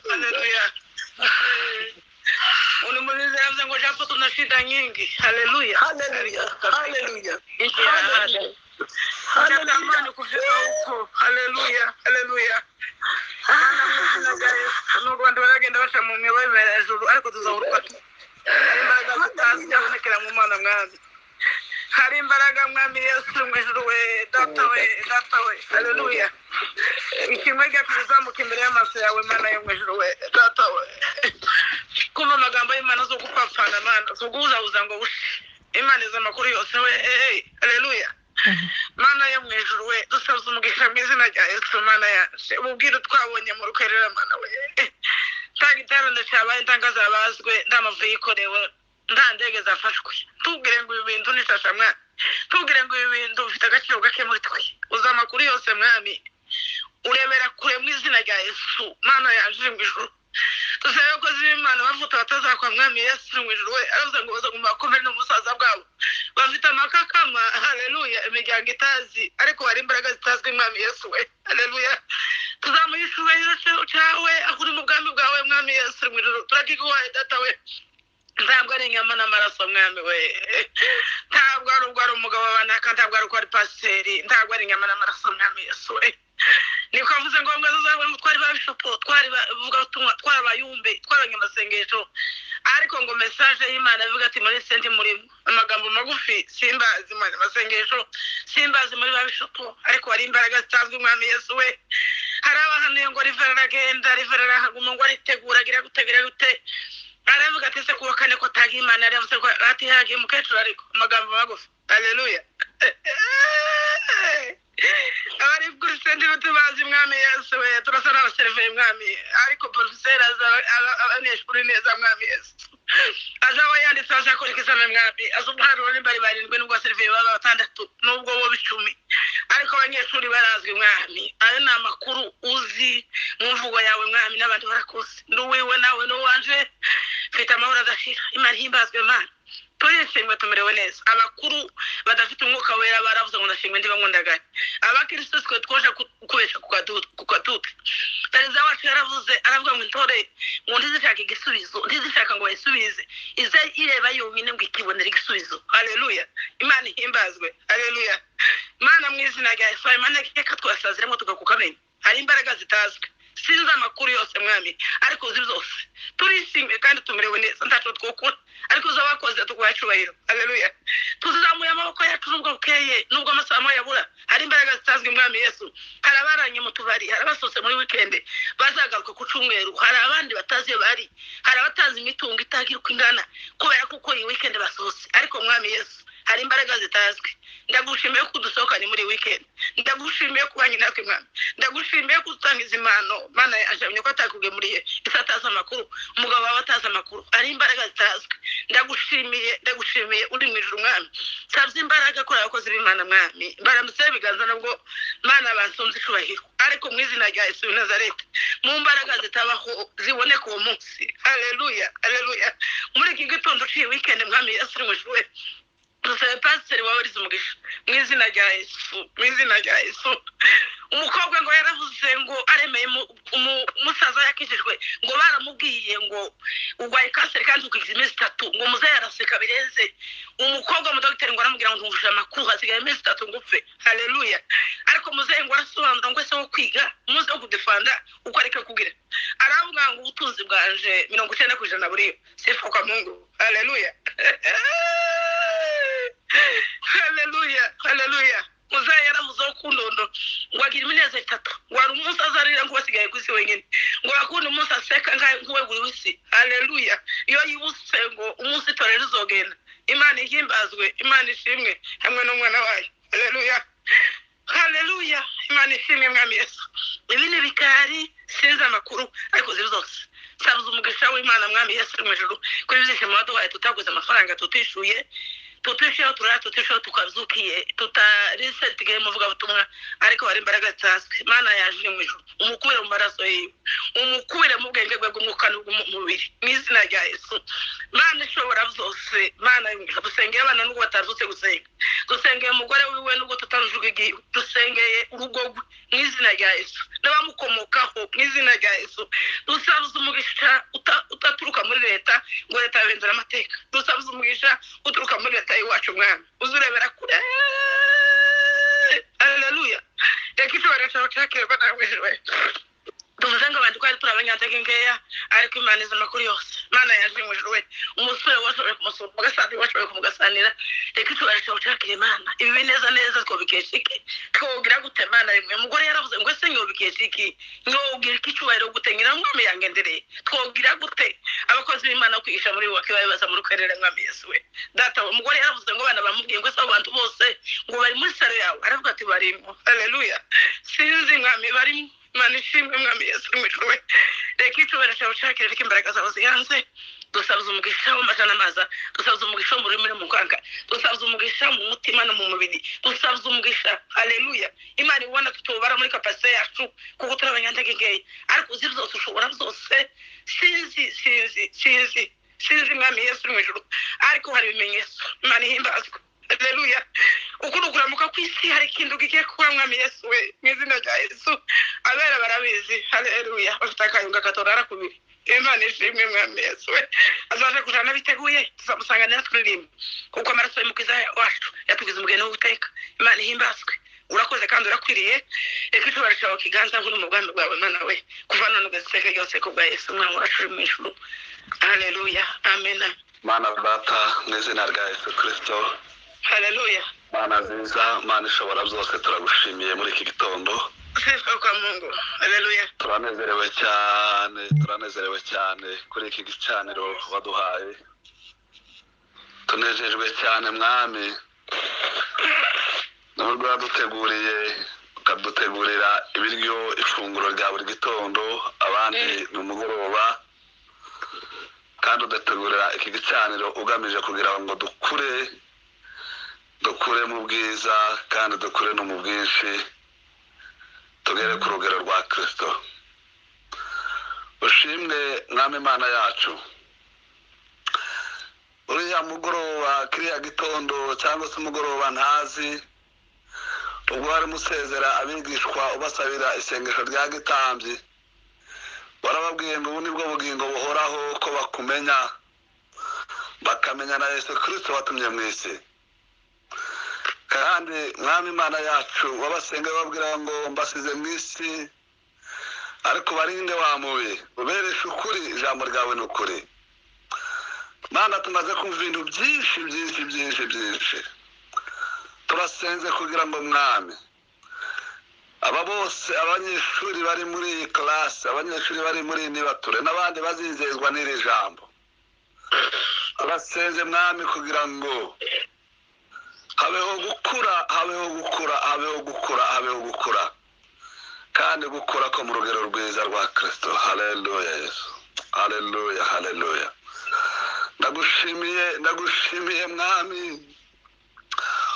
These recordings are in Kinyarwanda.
Haleluya. Unamuuliza yavuze ngo japo tuna shida nyingi. Haleluya. Haleluya, haleluya, Nchi ya ahadi. haleluya. Natamani kufika huko. Haleluya, haleluya. Mana mu izina rya Yesu. N'u Rwanda baragenda baca mu myobo ibera hejuru ariko tuzahuruka. Hari imbaraga zitazi zabonekera mu Mana mwami. Hari imbaraga mwami Yesu mu ijuru we, data we, data we. Haleluya. Ikimwe ryacu rizamuka imbere y'amaso yawe Mana yo mu ijuru we, data we. Kumva amagambo y'Imana zo gupfapfana Mana, zo guhuzahuza ngo bushe. Imana izi amakuru yose we, hey, haleluya. Mana yo mu ijuru we, dusabye umugisha mu izina rya Yesu Mana yaje. Ububwire twabonye mu rukerera Mana we. Nta giterane cyabaye, nta nka zabazwe, nta mavu yikorewe, nta ndege zafashwe. Tubwire ngo ibi bintu ni shasha mwami. Tubwire ngo ibi bintu bifite agaciro gake muri twe. Uzi amakuru yose mwami. Urebera kure mu izina rya Yesu Mana yaje uri mu ijuru. Dusabe abakozi b'Imana bavuta batazakwa mwami Yesu uri mu ijuru we. Aravuze ngo bazaguma bakomere n'umusaza bwabo. Bafite amakakama, haleluya, imiryango itazi, ariko hari imbaraga zitazwi mwami Yesu we. Haleluya. Tuzamuha icyubahiro cyawe aho uri mu bwami bwawe mwami Yesu uri mu ijuru. Turakiguhaye data we. Ntabwo ari inyama n'amaraso mwami we, ntabwo ari ubwo ari umugabo w'abanaka, ntabwo ari uko ari pasiteri, ntabwo ari inyama n'amaraso mwami Yesu we. Niko avuze ngo mbwa zazabona ngo twari ba bishopo, twari bavugabutumwa, twari abayumbe, twari abanyamasengesho, ariko ngo message y'Imana ivuga ati muri senti murimo amagambo magufi, simbazi mu masengesho, simbazi muri ba bishopo, ariko hari imbaraga zitazwi mwami Yesu we. Hari abahanuye ngo rivera aragenda, rivera arahaguma, ngo aritegura, agira gute, agira gute. Aravuga ati se kuwa kane ko ataga Imana, yaravuze ko ati hagiye umukecuru, ariko amagambo magufi. Haleluya. Abari kuri senti tubazi mwami Yesu we, turasa n'abaseriveri mwami, ariko porofeseri aza abanyeshuri neza mwami Yesu. Azaba yanditse azakora ikizami mwami, aza umuharuro nimba ari barindwi nubwo abaseriveri baba batandatu nubwo bo icumi, ariko abanyeshuri barazwi mwami. Ayo ni amakuru uzi mu mvugo yawe mwami, n'abandi barakuzi. Ndi uwiwe nawe n'uwanje, mfite amahoro adashira. Imana ihimbazwe Mana. Turishimwe tumerewe neza. Abakuru badafite umwuka wera baravuze ngo ndashimwe ndiba nkundaganye. Abakristo twe twoje kubesha ku gatuti. Perezida wacu yaravuze, aravuga ngo intore ngo ntizishaka igisubizo, ntizishaka ngo bayisubize, ize ireba yonyine ngo ikibonere igisubizo. Haleluya. Imana ihimbazwe. Haleluya. Mana mu izina rya Yesu, Imana reka twasaziremo tugakukamenya. Hari imbaraga zitazwi. Sinzi amakuru yose mwami, ariko uzi byose. Turishimye kandi tumerewe neza, ntacyo twokura, ariko uzi abakoze tuguha icyubahiro. Haleluya. Tuzamuye amaboko yacu nubwo bukeye, nubwo amasaha yabura. Hari imbaraga zitazwi mwami Yesu. Hari abaranye mu tubari, hari abasohotse muri weekend bazagaruka ku cyumweru, hari abandi batazi iyo bari, hari abatazi imitungo itagira uko ingana kubera kuko iyi weekend basohotse. Ariko mwami Yesu, hari imbaraga zitazwi. Ndagushimiye ko udusohokanye muri weekend, ndagushimiye ko ubanye natwe mwami, ndagushimiye ko utangiza impano. Mana yaje ko atakugemuriye isi atazi amakuru, umugabo wawe atazi amakuru. Hari imbaraga zitazwi. Ndagushimiye, ndagushimiye uri mu ijuru mwami. Nsabye imbaraga kuri abakozi b'Imana mwami, baramutse ibiganza nubwo Mana bansonze icubahiro, ariko mu izina rya Yesu w'i Nazareti, mu mbaraga zitabaho ziboneka uwo munsi. Haleluya, haleluya. Muri iki gitondo uciye weekend mwami Yesu uri mu ijuru we, dusabe pasiteri wawe arize umugisha mu izina rya Yesu, mu izina rya Yesu. Umukobwa ngo yaravuze ngo aremeye umusaza yakijijwe, ngo baramubwiye ngo urwaye kanseri kandi ukize iminsi itatu, ngo muzehe araseka birenze. Umukobwa mu dogiteri ngo aramubwira ngo ntunguje amakuru, hasigaye iminsi itatu ngo upfe. Haleluya. Ariko muzehe ngo arasobanura ngo ese wo kwiga, muze wo kudefanda uko areke kugira. Aravuga ngo ubutunzi bwanje 90% buriyo sifa kwa Mungu. Haleluya. Haleluya, haleluya. Muzehe yaravuze ku ndondo ngo agira iminezero itatu, ngo hari umunsi azarira ngo wasigaye ku isi wenyine, ngo akundi umunsi aseka nk'uweguriwe isi. Haleluya. Iyo yibutse ngo umunsi itorero rizogenda. Imana ihimbazwe, Imana ishimwe hamwe n'umwana wayo. Haleluya, haleluya. Imana ishimwe mwami Yesu. Ibi ni bikari, sinzi amakuru ariko uzi byose. Nsabuze umugisha w'Imana mwami Yesu uri mu ijuru kuri ibyishimo waduhaye, tutaguze amafaranga, tutishuye, tutishyura, turara tutishyura, tukazukiye, tutarisetige mu vugabutumwa, ariko hari imbaraga zitazwi. Imana yaje iri mu ijuru, umukubire mu maraso yiwe, umukubire mu bwenge bwe bw'umwuka n'ubw'umubiri mu izina rya Yesu. Mana ishobora byose, Mana y'umugisha, dusengera abana nubwo batazutse gusenga, Dusengeye umugore wiwe nubwo tutarujuga igihe, dusengeye urugo rwe mu izina rya Yesu n'abamukomokaho mu izina rya Yesu. Dusabuze umugisha utaturuka muri leta ngo leta yabenzura amateka. Dusabuze umugisha uturuka muri leta y'iwacu Mwami, uzurebera kure. Haleluya. Reka icyubahiro cyawe cyakirwa nawe. Tuvuze ngo abantu twari turi abanyantege nkeya, ariko Imana izi amakuru yose. Imana yaje mu ijuru we, umusore washoboye kumusura umugasanira, washoboye kumugasanira. Reka icyubahiro cyawe cyakira Imana. Ibi neza neza twobikesha iki? Twogira gute Mana rimwe? Umugore yaravuze ngo ese nyobikesha iki? Nyogira iki cyubahiro gute? Nyina mwami yangendereye. Twogira gute? Abakozi b'Imana kwigisha muri wake babibaza muri kwerera Mwami Yesu we. Data, umugore yaravuze ngo abana bamubwiye ngo ese abo bantu bose ngo bari muri saro yawe. Aravuga ati barimo. Haleluya. Sinzi Mwami barimo. Imana ishimwe Mwami Yesu uri mu ijuru we. Reka icyubahiro cyawe cyakire, reka imbaraga zawe ziganze. Dusabuze umugisha w'amajana n'amaza, dusabuze umugisha mu rurimi no mu kwanga, dusabuze umugisha mu mutima no mu mubiri, dusabuze umugisha. Haleluya. Imana ibona tutubara muri kapasite yacu kuko turi abanyantege nkeya, ariko uzi byose, ushobora byose. Sinzi sinzi sinzi sinzi Mwami Yesu uri mu ijuru, ariko hari ibimenyetso. Imana ihimbazwe. Haleluya. Uku ni ukuramuka kw'isi, hari ikintu kigiye kuba Mwami Yesu we mu izina rya Yesu. Abera barabizi. Haleluya. Bafite akayunga katorara kubiri. Imana ishimwe Mwami Yesu we. Azaje kujana biteguye, tuzamusanganira twuririmba, kuko amaraso y'Umukiza wacu yatugize umugeni w'Uwiteka. Imana ihimbazwe. Urakoze kandi urakwiriye. Reka icyubahiro cyawe kiganza nkuri mu bwami bwawe Mana we, kuva none ugeze iteka ryose, ku bwa Yesu Umwana wacu uri mu ijuru. Haleluya. Amena. Mana Data, mu izina rya Yesu Kristo. Haleluya. Mana nziza, Mana ishobora byose, turagushimiye muri iki gitondo. Sifa kwa Mungu. Haleluya. Turanezerewe cyane, turanezerewe cyane kuri iki gicaniro waduhaye. Tunejejwe cyane Mwami n'uburyo waduteguriye, ukadutegurira ibiryo, ifunguro rya buri gitondo, abandi ni umugoroba, kandi udategurira iki gicaniro ugamije kugira ngo dukure, dukure mu bwiza kandi dukure no mu bwinshi, tugere ku rugero rwa Kristo. Ushimwe Mwami Imana yacu. Uriya mugoroba, kiriya gitondo cyangwa se umugoroba ntazi, ubwo warimo usezera abigishwa ubasabira isengesho rya gitambyi, warababwiye ngo ubu nibwo bugingo buhoraho, ko bakumenya, bakamenya na Yesu Kristo watumye mu isi. Kandi Mwami Imana yacu, wabasenga babwira ngo mbasize mu isi, ariko barinde wa mubi, ubereshe ukuri, ijambo ryawe ni ukuri. Mana, tumaze kumva ibintu byinshi byinshi byinshi byinshi. Turasenze kugira ngo Mwami, aba bose abanyeshuri bari muri iyi classe, abanyeshuri bari muri iyi nibature, n'abandi bazizezwa n'iri jambo, turasenze Mwami kugira ngo habeho gukura, habeho gukura, habeho gukura, habeho gukura, kandi gukura ko mu rugero rwiza rwa Kristo. Haleluya Yesu. Haleluya, haleluya. Ndagushimiye, ndagushimiye Mwami.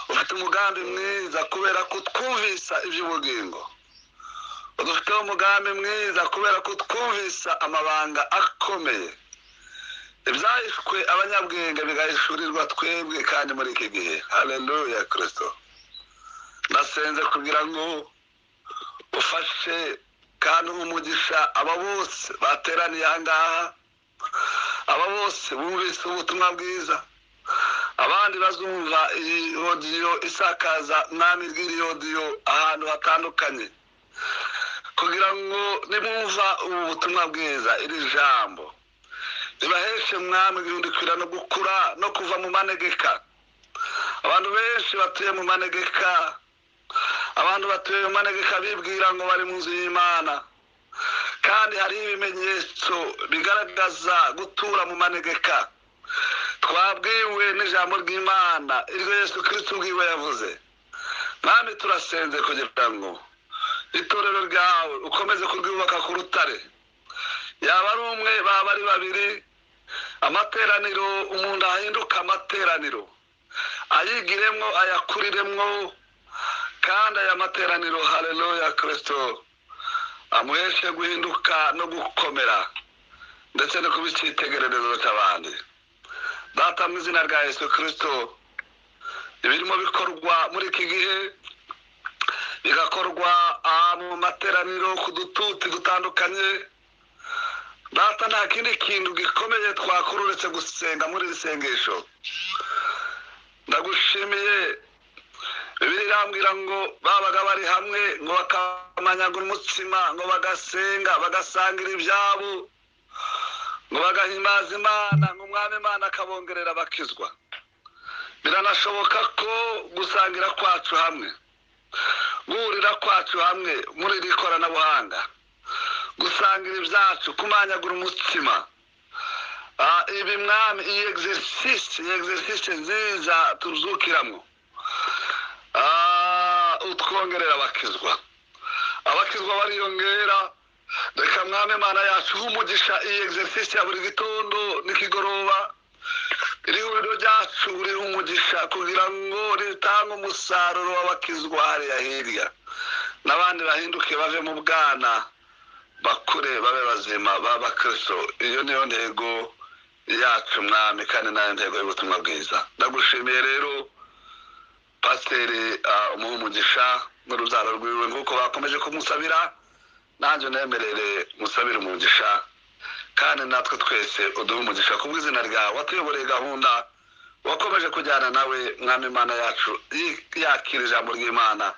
Ufite umugambi mwiza kubera ko twumvisa iby'ubugingo. Udufiteho umugambi mwiza kubera ko twumvisa amabanga akomeye, ibyahishwe abanyabwenge bigahishurirwa twebwe kandi muri iki gihe. Haleluya Kristo. Ndasenze kugira ngo ufashe kandi umugisha aba bose bateraniye aha ngaha, aba bose bumvise ubutumwa bwiza, abandi bazumva iyi odiyo isakaza Mwami bw'iri odiyo ahantu hatandukanye, kugira ngo nibumva ubu butumwa bwiza, iri jambo ribaheshe Mwami guhindukira no gukura no kuva mu manegeka. Abantu benshi batuye mu manegeka, abantu batuye mu manegeka bibwira ngo bari mu nzu y'Imana, kandi hari ibimenyetso bigaragaza gutura mu manegeka. Twabwiwe n'ijambo ry'Imana iryo Yesu Kristo ubwiwe yavuze. Mwami, turasenze kugira ngo itorero ryawe ukomeze kuryubaka ku rutare, yaba ari umwe, baba ari babiri, amateraniro umuntu ahinduka amateraniro, ayigiremwo, ayakuriremwo, kandi aya materaniro, haleluya Kristo, amuheshe guhinduka no gukomera ndetse no kuba icyitegererezo cy'abandi. Data, mu izina rya Yesu Kristo, Ibirimo bikorwa muri iki gihe bigakorwa mu materaniro ku dututi dutandukanye. Data, nta kindi kintu gikomeye twakora uretse gusenga muri iri sengesho. Ndagushimiye. Bibiliya irambwira ngo babaga bari hamwe, ngo bakamanyagura umutsima, ngo bagasenga, bagasangira ibyabo, ngo bagahimbaza Imana, ngo Umwami Imana akabongerera bakizwa. Biranashoboka ko gusangira kwacu hamwe, guhurira kwacu hamwe muri iri koranabuhanga, gusangira ibyacu, kumanyagura umutsima, ibi Mwami, iyi exercice nziza tuzukiramo, utwongerera abakizwa, abakizwa bariyongera. Reka Mwami Imana yacu umugisha iyi exercice ya buri gitondo n'ikigoroba, iri huriro ryacu ririho umugisha kugira ngo ritange umusaruro w'abakizwa hariya hirya, n'abandi bahinduke bave mu bwana, bakure babe bazima b'abakristo. Iyo niyo ntego yacu Mwami, kandi nayo ntego y'ubutumwa bwiza. Ndagushimiye rero pasiteri, umuha umugisha n'urubyaro rwiwe nk'uko bakomeje kumusabira, nanjye unemerere musabire umugisha, kandi natwe twese uduhe umugisha kubw'izina ryawe. Watuyoboreye gahunda, wakomeje kujyana nawe Mwami Imana yacu, yakira ijambo ry'Imana,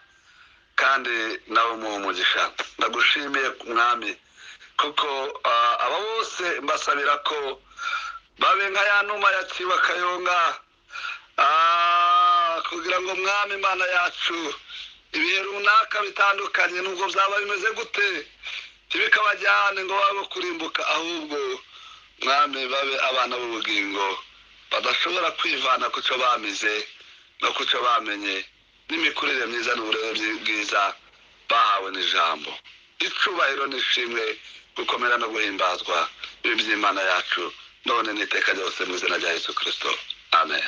kandi nawe umuha umugisha. Ndagushimiye Mwami, kuko aba bose mbasabira ko babe nka ya numa yaciwe akayonga, kugira ngo Mwami Imana yacu ibihe runaka bitandukanye nubwo byaba bimeze gute ntibikabajyane ngo babe kurimbuka, ahubwo Mwami babe abana b'ubugingo badashobora kwivana ku cyo bamize no ku cyo bamenye, n'imikurire myiza n'uburere bwiza bahawe n'ijambo. Icubahiro n'ishimwe, gukomera no guhimbazwa, ibi by'Imana yacu none n'iteka ryose, mu izina rya Yesu Kristo, amen.